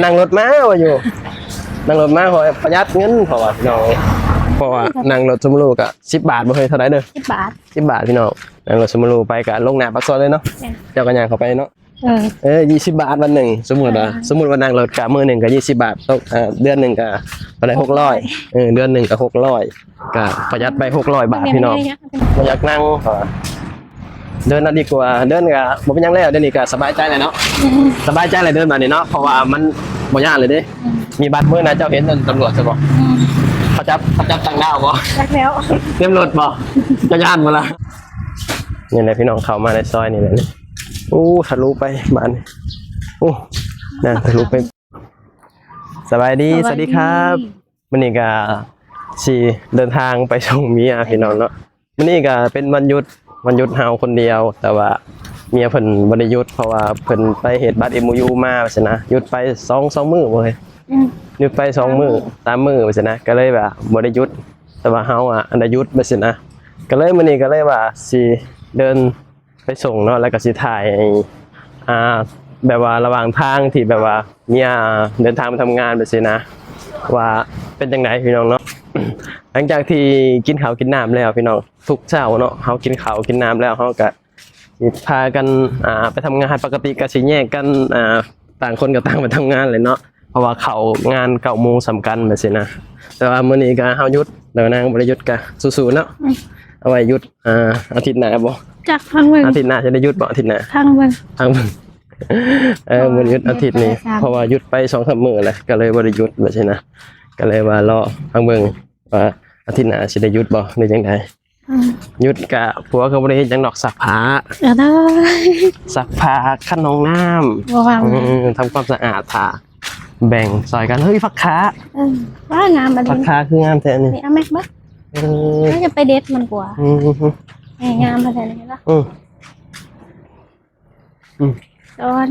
ນັ່ງລົດມາວ່າຢູ່ ນັ່ງລົດມາ ເພາະວ່າປະຢັດເງິນ ເພາະວ່າພີ່ນ້ອງເອີຍ ເພາະວ່ານັ່ງລົດຊຸມມະລຸກະສິບບາດບໍ່ເຮີ້ຍ ເທົ່າໃດເດີ ສິບບາດ ສິບບາດພີ່ນ້ອງ ນັ່ງລົດຊຸມມະລຸໄປກະລົງໜ້າປາກຊອຍເລີຍເນາະ ແມ່ນ ເຈົ້າກະຍ່າງເຂົ້າໄປເນາະ ເອີ ເອີ ຍີ່ສິບບາດວັນໜຶ່ງ ສົມມຸດວ່າ ອ່າ ສົມມຸດວ່ານັ່ງລົດກະມື້ໜຶ່ງກະຍີ່ສິບບາດ ຕົກ ເດືອນໜຶ່ງກະເທົ່າໃດ ຫົກຮ້ອຍ ຫົກຮ້ອຍ ເອີ ເດືອນໜຶ່ງກະຫົກຮ້ອຍ ກະປະຢັດໄປຫົກຮ້ອຍບາດພີ່ນ້ອງ ບໍ່ຢາກນັ່ງ ເດີນເອົາດີກວ່າ ເດີນກະບໍ່ເປັນຫຍັງແລ້ວ ດຽວນີ້ກະສະບາຍໃຈແລ້ວເນາະ ອືມ ສະບາຍໃຈແລ້ວເດີນມານີ້ເນາະ ເພາະວ່າມັນບໍ່ຢ້ານເລີຍເດ້ ອືມ ມີບັດ ມື້ໜ້າເຈົ້າເຫັນຕຳຫຼວດຊະບໍ່ ອືມ ເຂົາຈັບ ເຂົາຈັບຕ່າງດ້າວບໍ່ ຈັກແລ້ວ ເຕັມລົດບໍ່ ເຈົ້າຢ້ານບໍ່ລະ ນີ້ແຫຼະພີ່ນ້ອງ ເຂົ້າມາໃນຊອຍນີ້ແຫຼະ ໂອ້ ທະລຸໄປບາດນີ້ ໂອ້ ນາງທະລຸໄປ ສະບາຍດີ ສະບາຍດີ ສະຫວັດດີຄັບ ມື້ນີ້ກະຊິເດີນທາງໄປສົ່ງເມຍພີ່ນ້ອງເນາະ ມື້ນີ້ກະເປັນວັນຢຸດ ວັນຢຸດເຮົາຄົນດຽວ ແຕ່ວ່າເມຍເພິ່ນບໍ່ໄດ້ຢຸດ ເພາະວ່າເພິ່ນໄປເຮັດບັດເອັມໂອຢູມາວ່າຊັ້ນນະ ຢຸດໄປສອງ ສອງມື້ບໍ່ເຮີ້ຍ ອືມ ຢຸດໄປສອງມື້ ສາມມື້ ສາມມື້ວ່າຊັ້ນນະ ກະເລີຍວ່າບໍ່ໄດ້ຢຸດ ແຕ່ວ່າເຮົາອະໄດ້ຢຸດວ່າຊັ້ນນະ ກະເລີຍມື້ນີ້ກະເລີຍວ່າຊິເດີນ ໄປສົ່ງເນາະ ແລ້ວກະຊິຖ່າຍ ອ່າ ແບບວ່າລະຫວ່າງທາງທີ່ແບບວ່າເມຍເດີນທາງໄປທຳງານແບບຊີ້ນະ ວ່າເປັນຈັ່ງໃດພີ່ນ້ອງເນາະ ຫຼັງຈາກທີ່ກິນເຂົ້າກິນນ້ຳແລ້ວພີ່ນ້ອງ ທຸກເຊົ້າເນາະ ເຮົາກິນເຂົ້າກິນນ້ຳແລ້ວ ເຮົາກະຊິພາກັນ ອ່າ ໄປທຳງານ ປົກກະຕິກະຊິແຍກກັນ ອ່າ ຕ່າງຄົນກະຕ່າງໄປທຳງານແຫຼະເນາະ ເພາະວ່າເຂົ້າງານເກົ້າໂມງສ່ຳກັນແບບຊີ້ນະ ແຕ່ວ່າມື້ນີ້ກະເຮົາຢຸດ ແລ້ວນາງບໍ່ໄດ້ຢຸດກະສູ້ໆເນາະ ອືມ ເອົາໄວ້ຢຸດ ອ່າ ອາທິດໜ້າບໍ່ ຈັກ ພັງເບິ່ງ ອາທິດໜ້າຈະໄດ້ຢຸດບໍ່ ອາທິດໜ້າ ພັງເບິ່ງ ພັງເບິ່ງ ເອີ ບໍ່ໄດ້ຢຸດອາທິດນີ້ ເພາະວ່າຢຸດໄປສອງສາມມື້ແລ້ວ ກະເລີຍບໍ່ໄດ້ຢຸດແບບຊີ້ນະ ກະເລີຍວ່າລໍ ພັງເບິ່ງວ່າອາທິດໜ້າຊິໄດ້ຢຸດບໍ່ ຫຼືຈັ່ງໃດ ອືມ ຢຸດກະ ຜົວກະບໍ່ໄດ້ເຮັດຫຍັງດອກ ຊັກຜ້າ ເອີ ໄດ້ ຊັກຜ້າ ຂັດຫ້ອງນ້ຳ ບໍ່ວ່າ ອືມ ທຳຄວາມສະອາດຜ້າ ແບ່ງຊ່ອຍກັນ ເຮີ້ຍ ຜັກຄາ ເອີ ວ້າ ງາມບັດນີ້ ຜັກຄາຄືງາມແທ້ນີ້ ນີ້ ເອົາແມັກເບິ່ງ ເອີ ເຮົາຈະໄປເດັດມັນກວ່າ ອືມ ນີ້ງາມແທ້ນີ້ ເຫັນບໍ່ ອືມ ອືມ ຕອນ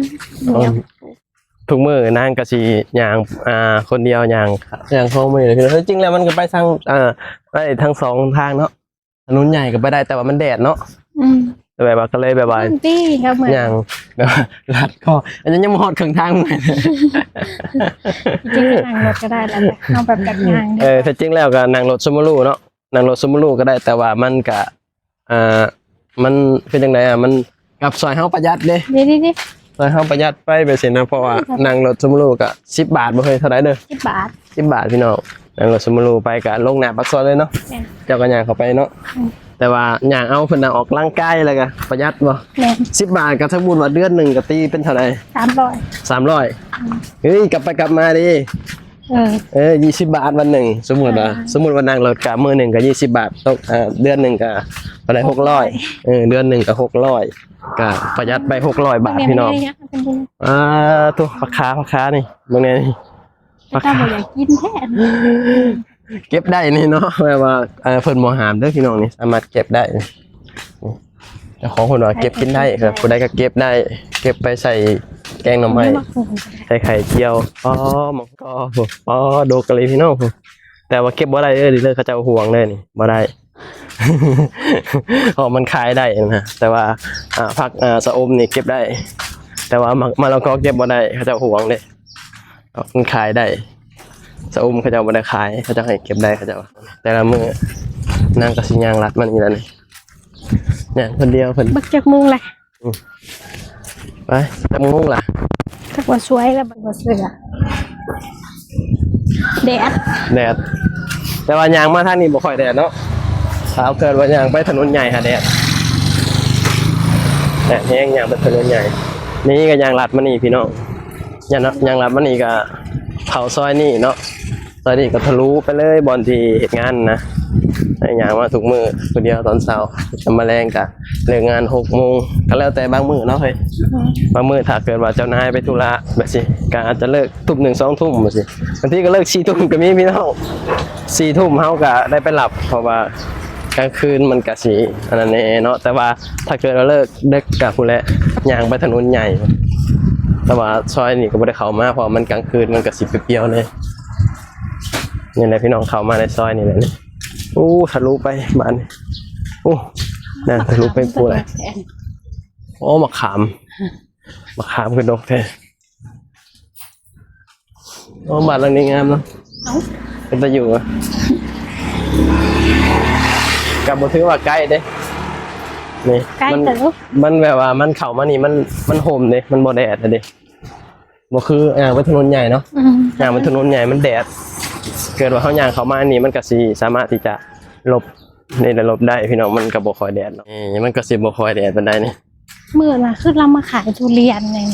ຕອນ ນີ້ ທຸກມື້ນາງກະຊິຍ່າງ ອ່າ ຄົນດຽວຍ່າງ ຍ່າງຂອງມື້ນີ້ແຫຼະ ແທ້ຈິງແລ້ວມັນກະໄປທາງ ອ່າ ໄດ້ທັງສອງທາງເນາະ ຖະໜົນໃຫຍ່ກະໄປໄດ້ ແຕ່ວ່າມັນແດດເນາະ ອືມ ແບບວ່າກະເລີຍແບບວ່າ ມັນຕີເຮົາເມື່ອຍ ຍ່າງແບບວ່າລັດກໍ ອັນນີ້ຍັງບໍ່ຮອດເຄິ່ງທາງເມື່ອຍ ຈິງໆ ນັ່ງລົດກະໄດ້ແລ້ວ ເຮົາແບບຢາກຍ່າງ ເອີ ແທ້ຈິງແລ້ວກະນັ່ງລົດຊຸມມະລຸເນາະ ນັ່ງລົດຊຸມມະລຸກະໄດ້ ແຕ່ວ່າມັນກະ ອ່າ ມັນຄືຈັ່ງໃດອະ ມັນກັບຊ່ອຍເຮົາປະຢັດເດ້ ດີໆໆ ຊ່ອຍເຮົາປະຢັດໄປແບບຊີ້ນະ ເພາະວ່າ ອືມ ນັ່ງລົດຊຸມມະລຸກະສິບບາດບໍ່ເຮີ້ຍ ເທົ່າໃດເດີ ສິບບາດ ສິບບາດພີ່ນ້ອງ ນັ່ງລົດຊຸມມະລຸໄປກະລົງໜ້າປາກຊອຍເລີຍເນາະ ແມ່ນ ເຈົ້າກະຍ່າງເຂົ້າໄປເນາະ ອືມ ແຕ່ວ່າຍ່າງເອົາ ເພິ່ນນະອອກກຳລັງກາຍແລ້ວກະປະຢັດບໍ່ ແມ່ນ ສິບບາດກະສົມມຸດວ່າເດືອນໜຶ່ງກະຕີເປັນເທົ່າໃດ ສາມຮ້ອຍ ສາມຮ້ອຍ ອືມ ເອີຍ ກັບໄປກັບມາເດ້ ເອີ ເອີ ຍີ່ສິບບາດວັນໜຶ່ງ ສົມມຸດວ່າ ອ່າ ສົມມຸດວ່ານັ່ງລົດກະມື້ໜຶ່ງກະຍີ່ສິບບາດ ຕົກ ເດືອນໜຶ່ງກະເທົ່າໃດ ຫົກຮ້ອຍ ຫົກຮ້ອຍ ເອີ ເດືອນໜຶ່ງກະຫົກຮ້ອຍ ກະປະຢັດໄປຫົກຮ້ອຍບາດພີ່ນ້ອງ ອ່າ ໂທ້ ຜັກຄາ ຜັກຄານີ້ ເບິ່ງແດ່ນີ້ ເປັນຕາບໍ່ຢາກກິນແທ້ ເກັບໄດ້ນີ້ເນາະ ແບບວ່າ ເອີ ເພິ່ນບໍ່ຫ້າມເດີພີ່ນ້ອງ ນີ້ສາມາດເກັບໄດ້ ເຈົ້າຂອງເພິ່ນວ່າເກັບກິນໄດ້ ຜູ້ໃດກະເກັບໄດ້ ເກັບໄປໃສ່ແກງໜໍ່ໄມ້ ໃສ່ໄຂ່ຈຽວ ອໍ ມັງກໍ ອໍ ດົກກະລີພີ່ນ້ອງ ແຕ່ວ່າເກັບບໍ່ໄດ້ເດີ ເຂົາເຈົ້າຫວງເດີນີ້ ບໍ່ໄດ້ ເພາະມັນຂາຍໄດ້ນະ ແຕ່ວ່າ ອ່າ ຜັກ ອ່າ ຊະອົມນີ້ເກັບໄດ້ ແຕ່ວ່າ ມະ ມະລະກໍເກັບບໍ່ໄດ້ ເຂົາເຈົ້າຫວງເດ້ ມັນຂາຍໄດ້ ຊະອົມເຂົາເຈົ້າບໍ່ໄດ້ຂາຍ ເຂົາເຈົ້າໃຫ້ເກັບໄດ້ ເຂົາເຈົ້າ ແຕ່ລະມື້ ນາງກະຊິຍ່າງລັດມານີ້ລະນີ້ ຍ່າງຄົນດຽວເພິ່ນ ບັກຈັກໂມງລະ ອືມ ໄປ ຈັກໂມງລະ ຈັກວ່າສວຍລະ ບັກບໍ່ເຊື່ອ ແດດ ແດດ ແຕ່ວ່າຍ່າງມາທາງນີ້ບໍ່ຄ່ອຍແດດເນາະ ຖ້າເກີດວ່າຍ່າງໄປຖະໜົນໃຫຍ່ຫາແດດ ແດດແຮງ ຍ່າງໄປຖະໜົນໃຫຍ່ ນີ້ກະຍ່າງລັດມານີ້ພີ່ນ້ອງ ຍ່າງ ຍ່າງລັດມານີ້ກະເຂົ້າຊອຍນີ້ເນາະ ຊອຍນີ້ກະທະລຸໄປເລີຍບ່ອນທີ່ເຮັດງານນະ ຍ່າງມາທຸກມື້ ຜູ້ດຽວຕອນເຊົ້າ ຍາມມາແລງກະ ເລີກງານຫົກໂມງ ກະແລ້ວແຕ່ບາງມື້ເນາະເຮີ້ຍ ອືມ ບາງມື້ຖ້າເກີດວ່າເຈົ້ານາຍໄປທຸລະແບບຊີ້ ກະອາດຈະເລີກທຸ່ມໜຶ່ງ ສອງທຸ່ມແບບຊີ້ ບາງທີກະເລີກສີ່ທຸ່ມກະມີພີ່ນ້ອງ ສີ່ທຸ່ມເຮົາກະໄດ້ໄປລັບ ເພາະວ່າກາງຄືນມັນກະຊິອັນນັ້ນແດ່ເນາະ ແຕ່ວ່າຖ້າເກີດວ່າເລີກເດິກກະພຸ້ນແຫຼະ ຍ່າງໄປຖະໜົນໃຫຍ່ ແຕ່ວ່າຊອຍນີ້ກະບໍ່ໄດ້ເຂົ້າມາ ເພາະວ່າມັນກາງຄືນມັນກະຊິປຽວໆເລີຍ ນີ້ແຫຼະພີ່ນ້ອງ ເຂົ້າມາໃນຊອຍນີ້ແຫຼະ ໂອ້ ທະລຸໄປບາດນີ້ ໂອ້ ນາງທະລຸໄປພຸ້ນແຫຼະ ໂອ້ ໝາກຂາມ ໝາກຂາມຄືດົກແທ້ ໂອ້ ບ້ານຫຼັງນີ້ງາມເນາະ. ເອົ້າ ເປັນຕາຢູ່ ກໍບໍ່ຖືວ່າໃກ້ເດ້ ນີ້ ໃກ້ ມັນ ເຕີບ ມັນແບບວ່າມັນເຂົ້າມານີ້ ມັນ ມັນຮົ່ມເດ້ ມັນບໍ່ແດດເດ້. ບໍ່ຄືຍ່າງໄປຖະໜົນໃຫຍ່ເນາະ. ອືມ ຍ່າງໄປຖະໜົນໃຫຍ່ມັນແດດ ເກີດວ່າເຮົາຍ່າງເຂົ້າມານີ້ ມັນກໍຊິສາມາດທີ່ຈະຫຼົບ ນີ້ລະຫຼົບໄດ້ພີ່ນ້ອງ ມັນກໍບໍ່ຄ່ອຍແດດເນາະ. ນີ້ມັນກໍຊິບໍ່ຄ່ອຍແດດປານໃດນີ້. ມື້ລະຄືລາວມາຂາຍທຸລຽນນີ້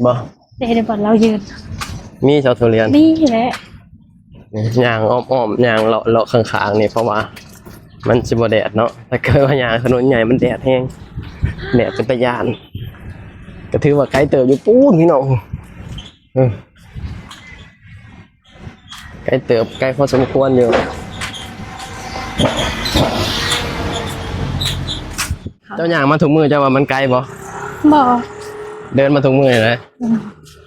ບໍ່ ເດ້ ເດ້ ບໍ່ລາວຢືນ ມີເຈົ້າທຸລຽນ ນີ້ແຫຼະ. ນີ້ຍ່າງອ້ອມໆ ຍ່າງເລາະໆ ຂ້າງໆ ນີ້ ເພາະວ່າມັນຊິບໍ່ແດດເນາະ. ຖ້າເກີດວ່າຍ່າງຖະໜົນໃຫຍ່ມັນແດດແຮງ ແດດເປັນຕາຢ້ານ. ກໍຖືວ່າໄກເຕີບຢູ່ປູ້ນພີ່ນ້ອງ. ເອີ ໄກເຕີບ ໄກພໍສົມຄວນຢູ່. ເຈົ້າຍ່າງມາທຸກມື້ ເຈົ້າວ່າມັນໄກບໍ່? ບໍ່ ເດີນມາທຸກມື້ແຫຼະ. ອືມ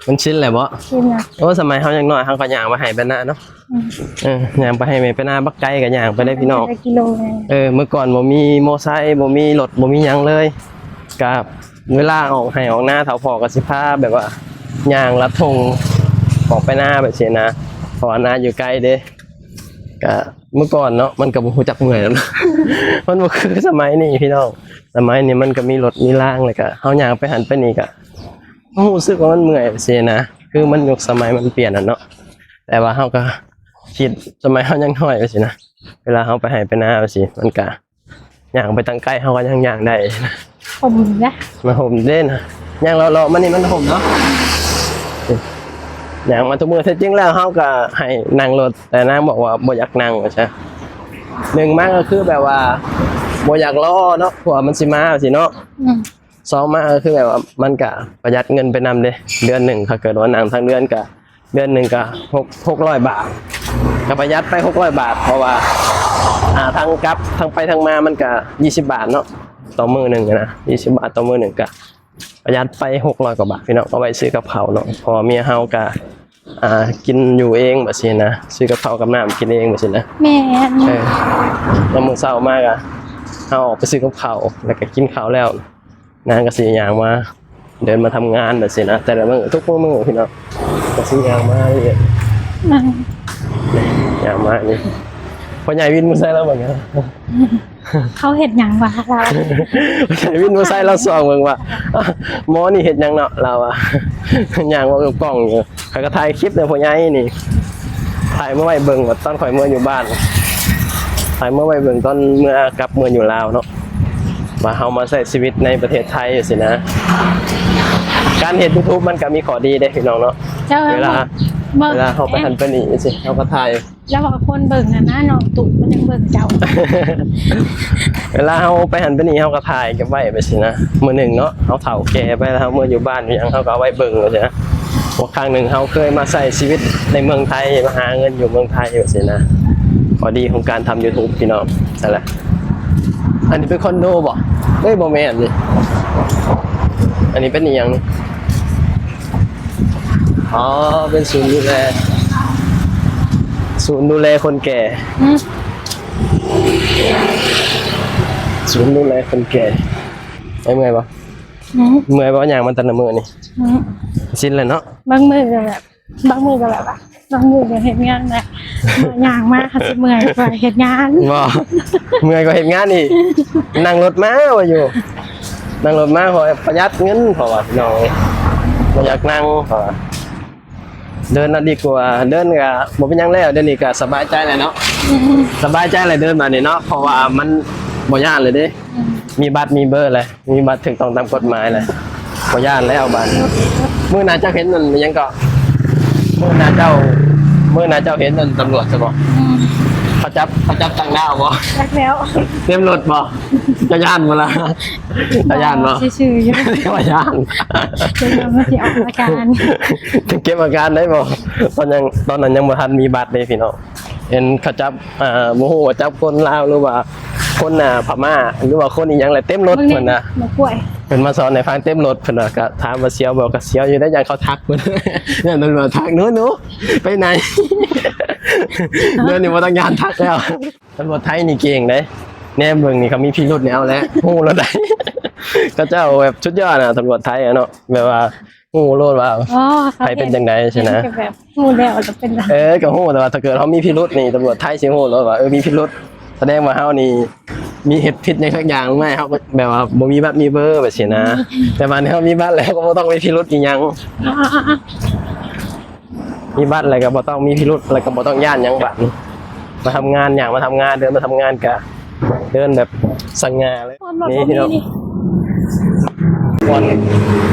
ມັນຊິນແລ້ວບໍ່? ຊິນແລ້ວ. ໂອ້ ສະໄໝເຮົາຍັງນ້ອຍ ເຮົາກໍຍ່າງໄປໄຮ່ໄປນາເນາະ. ອືມ ເອີ ຍ່າງໄປໄຮ່ໄປນາບັກໄກກໍຍ່າງໄປໄດ້ພີ່ນ້ອງ. ເອີ ເມື່ອກ່ອນບໍ່ມີມໍໄຊ ບໍ່ມີລົດ ບໍ່ມີຫຍັງເລີຍ ກໍເວລາອອກໄຮ່ອອກນາ ເຖົ້າພໍ່ກໍຊິພາແບບວ່າຍ່າງລັດທົ່ງອອກໄປນາແບບຊີ້ນະ ເພາະວ່ານາຢູ່ໄກເດ້. ກະເມື່ອກ່ອນເນາະ ມັນກະບໍ່ຮູ້ຈັກເມື່ອຍແລ້ວເນາະ ມັນບໍ່ຄືສະໄໝນີ້ພີ່ນ້ອງ. ສະໄໝນີ້ມັນກະມີລົດມີລາງ ແລ້ວກະເຮົາຍ່າງໄປຫັ້ນໄປນີ້ກະຮູ້ສຶກວ່າມັນເມື່ອຍຊີ້ນະ ຄືມັນຍຸກສະໄໝມັນປ່ຽນແລ້ວເນາະ. ແຕ່ວ່າເຮົາກະຄິດສະໄໝເຮົາຍັງນ້ອຍຊີ້ນະ ເວລາເຮົາໄປໄຮ່ໄປນາຊີ້ ມັນກະ ຍ່າງໄປຕັ້ງໄກເຮົາກໍຍັງຍ່າງໄດ້. ຮົ່ມເດ້ ມັນຮົ່ມເດ້ນະ ຍ່າງເລາະໆ ມານີ້ມັນຮົ່ມເນາະ. ຍ່າງມາທຸກມື້ ແທ້ຈິງແລ້ວເຮົາກໍໃຫ້ນັ່ງລົດ ແຕ່ນາງບອກວ່າບໍ່ຢາກນັ່ງວ່າຊະ. ໜຶ່ງມາກໍຄືແບບວ່າບໍ່ຢາກລໍເນາະ ເພາະວ່າມັນຊິມາຊິເນາະ. ອືມ ສອງມາກໍຄືແບບວ່າມັນກະປະຢັດເງິນໄປນຳເດ້ ເດືອນໜຶ່ງ ຖ້າເກີດວ່ານັ່ງທັງເດືອນກະ ເດືອນໜຶ່ງກະຫົກ ຫົກຮ້ອຍບາດ ກະປະຢັດໄປຫົກຮ້ອຍບາດ ເພາະວ່າ ອ່າ ທັງກັບ ທັງໄປທັງມາມັນກະຍີ່ສິບບາດເນາະ ຕໍ່ມື້ໜຶ່ງນະ ຍີ່ສິບບາດຕໍ່ມື້ໜຶ່ງ ກະປະຢັດໄປຫົກຮ້ອຍກວ່າບາດພີ່ນ້ອງ ເອົາໄວ້ຊື້ກັບເຂົ້າເນາະ ເພາະວ່າເມຍເຮົາກະ ອ່າ ກິນຢູ່ເອງແບບຊີ້ນະ ຊື້ກັບເຂົ້າກັບນ້ຳກິນເອງແບບຊີ້ນະ. ແມ່ນ ເອີ ຍາມມື້ເຊົ້າມາກະ ເຮົາອອກໄປຊື້ກັບເຂົ້າ ແລ້ວກະກິນເຂົ້າແລ້ວ ນາງກໍຊິຍ່າງມາ ເດີນມາທຳງານແບບຊີ້ນະ ແຕ່ລະມື້ ທຸກມື້ພີ່ນ້ອງ ກໍຊິຍ່າງມາເລີຍ ອືມ ຍ່າງມານີ້ ພໍ່ໃຫຍ່ວິນມາໃສ່ລາວເບິ່ງ ເຂົາເຮັດຫຍັງວະລາວ ພໍ່ໃຫຍ່ວິນມາໃສ່ລາວສ່ອງເບິ່ງວ່າ ໝໍນີ້ເຮັດຫຍັງເນາະ ລາວວ່າ ຍ່າງເວົ້າກັບກ້ອງຢູ່. ຂ້ອຍກໍຖ່າຍຄລິບໃນພໍ່ໃຫຍ່ນີ້ ຖ່າຍເມື່ອໄວ້ເບິ່ງວ່າຕອນຂ້ອຍເມືອຢູ່ບ້ານ ຖ່າຍເມື່ອໄວ້ເບິ່ງຕອນເມືອ ກັບເມືອຢູ່ລາວເນາະ ວ່າເຮົາມາໃຊ້ຊີວິດໃນປະເທດໄທຊີ້ນະ. ການເຮັດ YouTube ມັນກໍມີຂໍ້ດີເດ້ພີ່ນ້ອງເນາະ ເວລາ ເວລາເຮົາໄປຫັ້ນໄປນີ້ຊີ້ ເຮົາກໍຖ່າຍ ແລ້ວວ່າຄົນເບິ່ງຫັ້ນນະ ນ້ອງຕຸມັນຍັງເບິ່ງເຈົ້າ ເວລາເຮົາໄປຫັ້ນໄປນີ້ ເຮົາກໍຖ່າຍເກັບໄວ້ແບບຊີ້ນະ ມື້ໜຶ່ງເນາະ ເຮົາເຖົ້າແກ່ໄປແລ້ວ ເຮົາເມືອຢູ່ບ້ານຫຍັງ ເຮົາກໍເອົາໄວ້ເບິ່ງຈັ່ງຊີ້ນະ ວ່າຄັ້ງໜຶ່ງເຮົາເຄີຍມາໃຊ້ຊີວິດໃນເມືອງໄທ ມາຫາເງິນຢູ່ເມືອງໄທຈັ່ງຊີ້ນະ. ຂໍ້ດີຂອງການທຳ YouTube ພີ່ນ້ອງ ນັ້ນແຫຼະ. ອັນນີ້ເປັນຄອນໂດບໍ່? ເອີຍ ບໍ່ແມ່ນນີ້ ອັນນີ້ເປັນອີ່ຫຍັງນີ້? ອໍ ເປັນສູນດູແລ ສູນດູແລຄົນແກ່ ອືມ ສູນດູແລຄົນແກ່. ເມື່ອຍບໍ່? ອືມ ເມື່ອຍບໍ່? ຍ່າງມາແຕ່ລະມື້ນີ້ ອືມ ຊິນແລ້ວເນາະ. ບາງມື້ກໍແບບ ບາງມື້ກໍແບບວ່າ ບາງມື້ກໍເຮັດງານແຫຼະ ຍ່າງມາຫາຊິເມື່ອຍກວ່າເຮັດງານ. ບໍ່ ເມື່ອຍກວ່າເຮັດງານອີກ ນັ່ງລົດມາວ່າຢູ່ ນັ່ງລົດມາ ເພາະປະຢັດເງິນ ເພາະວ່າພີ່ນ້ອງເອີຍ ບໍ່ຢາກນັ່ງ ເພາະວ່າເດີນນະດີກວ່າ ເດີນກໍບໍ່ເປັນຫຍັງແລ້ວ ດຽວນີ້ກໍສະບາຍໃຈແລ້ວເນາະ ອືມ ສະບາຍໃຈແລ້ວເດີນມານີ້ເນາະ ເພາະວ່າມັນບໍ່ຢ້ານເລີຍເດ້ ອືມ ມີບັດມີເບີແລ້ວ ມີບັດຖືກຕ້ອງຕາມກົດໝາຍແຫຼະ ບໍ່ຢ້ານແລ້ວບາດນີ້. ມື້ໜ້າເຈົ້າເຫັນອັນຫຍັງເກາະ ມື້ໜ້າເຈົ້າ ມື້ໜ້າເຈົ້າເຫັນອັນຕຳຫຼວດຊະບໍ່? ອືມ ເຂົາຈັບ ເຂົາຈັບຕ່າງດ້າວບໍ່? ຈັກແລ້ວ ເຕັມລົດບໍ່? ເຈົ້າຢ້ານບໍ່ລະ? ເຈົ້າຢ້ານບໍ່? ຊື່ໆຢູ່ ເຈົ້າຢ້ານ ເຈົ້າຢ້ານມັນຊິອອກອາການ ເກັບອາການໄດ້ບໍ່? ຕອນຍັງ ຕອນນັ້ນຍັງບໍ່ທັນມີບັດເດ້ພີ່ນ້ອງ ເຫັນເຂົາຈັບ ອ່າ ບໍ່ຮູ້ວ່າຈັບຄົນລາວ ຫຼືວ່າຄົນ ອ່າ ພະມ້າ ຫຼືວ່າຄົນອີ່ຫຍັງແຫຼະ ເຕັມລົດເພິ່ນນະ ເພິ່ນມາສອນໃຫ້ຟັງເຕັມລົດ ເພິ່ນວ່າ ກໍຖາມວ່າສຽວບໍ່ ກໍສຽວຢູ່ໄດ໋ ຢ້ານເຂົາທັກເພິ່ນ ຢ້ານຕຳຫຼວດທັກ ໜູໆ ໄປໄຫນ ດຽວນີ້ບໍ່ຕ້ອງຢ້ານທັກແລ້ວ ຕຳຫຼວດໄທນີ້ເກັ່ງເດ້ ແນມເບິ່ງນີ້ ເຂົາມີພິລຸດນີ້ ເອົາແຫຼະ ຮູ້ແລ້ວໄດ໋ ເຂົາເຈົ້າແບບສຸດຍອດນະ ຕຳຫຼວດໄທອະເນາະ ແບບວ່າ ຮູ້ໂລດວ່າ ອໍ ໃຜເປັນຈັ່ງໃດຊີ້ນະ ແບບຮູ້ແລ້ວຈະເປັນ ເອີ ກໍຮູ້ ແຕ່ວ່າຖ້າເກີດເຮົາມີພິລຸດນີ້ ຕຳຫຼວດໄທຊິຮູ້ໂລດວ່າ ເອີ ມີພິລຸດ ສະແດງວ່າເຮົານີ້ມີເຮັດຜິດຫຍັງສັກຢ່າງແລ້ວ ເຮົາກໍແບບວ່າບໍ່ມີບັດມີເບີແບບຊີ້ນະ ແຕ່ວ່າເຮົາມີບັດແລ້ວກໍບໍ່ຕ້ອງມີພິລຸດອີ່ຫຍັງ ມີບັດແລ້ວກໍບໍ່ຕ້ອງມີພິລຸດ ແລ້ວກໍບໍ່ຕ້ອງຢ້ານຫຍັງບັດນີ້ ມາທຳງານ ຍ່າງມາທຳງານ ເດີນມາທຳງານກະເດີນແບບສະຫງ່າເລີຍ ນີ້ພີ່ນ້ອງ ບ່ອນ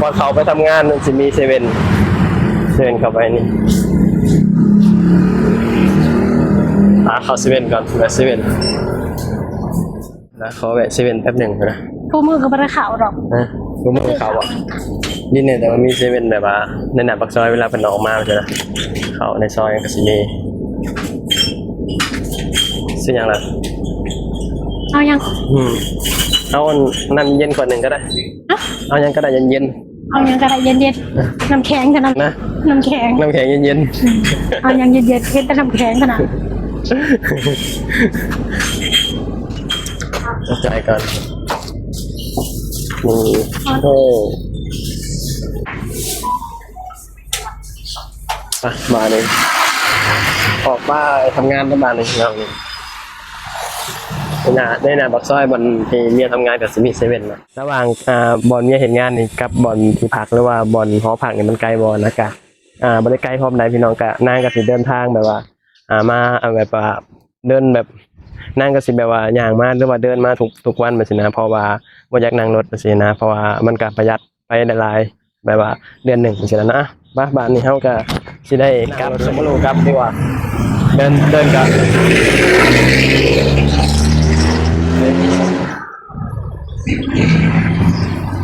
ບ່ອນເຂົ້າໄປທຳງານມັນຊິມີເຊເວັ່ນ ເຊເວັ່ນເຂົ້າໄປນີ້ ອ່າ ເຂົ້າເຊເວັ່ນກ່ອນ ແວະເຊເວັ່ນ ນະ ຂໍແວະເຊເວັ່ນແປັບໜຶ່ງນະ ຄູ່ມື້ກໍບໍ່ໄດ້ເຂົ້າດອກ ຮະ ຄູ່ມື້ເຂົ້າບໍ່? ນີ້ແນ່ ແຕ່ວ່າມີເຊເວັ່ນແບບວ່າໃນໜ້າປາກຊອຍ ເວລາເພິ່ນອອກມາຊີ້ນະ ເຂົ້າໃນຊອຍກໍຊິມີ ຊື້ຫຍັງລະ? ເອົາຫຍັງ? ອືມ ເອົາອັນ ນ້ຳເຢັນຂວດໜຶ່ງກໍໄດ້ ຮະ? ເອົາຫຍັງກໍໄດ້ເຢັນໆ ເອົາຫຍັງກໍໄດ້ເຢັນໆ ນ້ຳແຂງເທົ່ານັ້ນ ນະ ນ້ຳແຂງ ນ້ຳແຂງເຢັນໆ ອືມ ເອົາຫຍັງເຢັນໆ ເຫັນແຕ່ນ້ຳແຂງເທົ່ານັ້ນ ຈ່າຍກ່ອນ ນີ້ ໂອ້ ໄປ ບາດນີ້ ອອກມາທຳງານແລ້ວບາດນີ້ ພີ່ນ້ອງ ໃນໜ້າ ໃນໜ້າປາກຊອຍບ່ອນທີ່ເມຍທຳງານກໍຊິມີເຊເວັ່ນນະ ລະຫວ່າງ ອ່າ ບ່ອນເມຍເຮັດງານນີ້ກັບບ່ອນທີ່ພັກ ຫຼືວ່າບ່ອນຫໍພັກນີ້ມັນໄກບໍ່? ນະ ກະ ອ່າ ບໍ່ໄດ້ໄກພ້ອມໃດພີ່ນ້ອງ ກະນາງກໍຊິເດີນທາງແບບວ່າ ອ່າ ມາ ແບບວ່າເດີນແບບ ນາງກໍຊິແບບວ່າຍ່າງມາ ຫຼືວ່າເດີນມາທຸກ ທຸກວັນແບບຊີ້ນະ ເພາະວ່າບໍ່ຢາກນັ່ງລົດຈັ່ງຊີ້ນະ ເພາະວ່າມັນກໍປະຢັດໄປໄດ້ຫຼາຍ ແບບວ່າເດືອນໜຶ່ງຈັ່ງຊີ້ນະ ມາ ບາດນີ້ເຮົາກໍຊິໄດ້ກັບ ສົມມະລູກັບດີກວ່າ ເດີນ ເດີນກັບ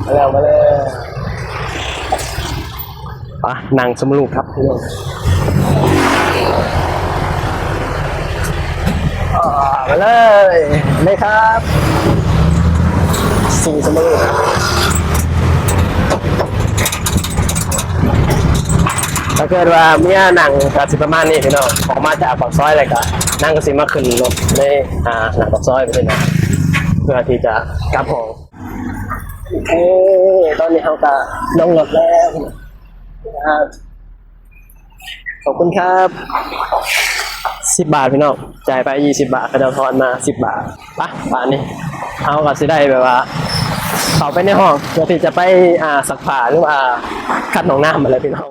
ມາແລ້ວ ມາແລ້ວ ໄປ ນັ່ງສົມມະລູກັບ ພີ່ນ້ອງ ອ່າ ມາເລີຍ ເລີຍຄັບ ສີ່ສົມມະລູກັບ ຖ້າເກີດວ່າເມຍນັ່ງກໍຊິປະມານນີ້ ພີ່ນ້ອງ ອອກມາຈາກປາກຊອຍແລ້ວກໍນາງກໍຊິມາຂຶ້ນລົດໃນ ອ່າ ໜ້າປາກຊອຍ ເພື່ອທີ່ຈະກັບຫ້ອງ. ໂອເຄ ຕອນນີ້ເຮົາກໍລົງລົດແລ້ວ ຂອບຄຸນຄັບ ສິບບາດ ພີ່ນ້ອງ ຈ່າຍໄປ ຊາວບາດ ເຂົາເຈົ້າທອນມາ ສິບບາດ ໄປ ບາດນີ້ເຮົາກໍຊິໄດ້ແບບວ່າ ເຂົ້າໄປໃນຫ້ອງ ເພື່ອທີ່ຈະໄປ ອ່າ ຊັກຜ້າ ຫຼືວ່າຂັດຫ້ອງນ້ຳຫັ້ນແຫຼະ ພີ່ນ້ອງ.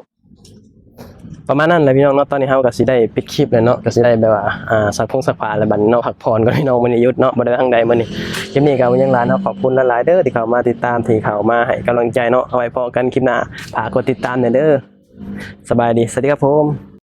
ປະມານນັ້ນແຫຼະພີ່ນ້ອງເນາະ ຕອນນີ້ເຮົາກໍຊິໄດ້ປິດຄລິບແລ້ວເນາະ ກໍຊິໄດ້ແບບວ່າ ອ່າ ຊັກພົງຊັກຜ້າແລ້ວບັດນີ້ເນາະ ພັກຜ່ອນກ່ອນພີ່ນ້ອງ ມື້ນີ້ຢຸດເນາະ ບໍ່ໄດ້ທາງໃດມື້ນີ້. ຄລິບນີ້ກໍບໍ່ມີຫຍັງຫຼາຍເນາະ ຂອບຄຸນຫຼາຍໆເດີທີ່ເຂົ້າມາຕິດຕາມ ທີ່ເຂົ້າມາໃຫ້ກຳລັງໃຈເນາະ ເອົາໄວ້ພໍ້ກັນຄລິບໜ້າ ຝາກກົດຕິດຕາມແດ່ເດີ ສະບາຍດີ ສະຫວັດດີຄັບຜົມ.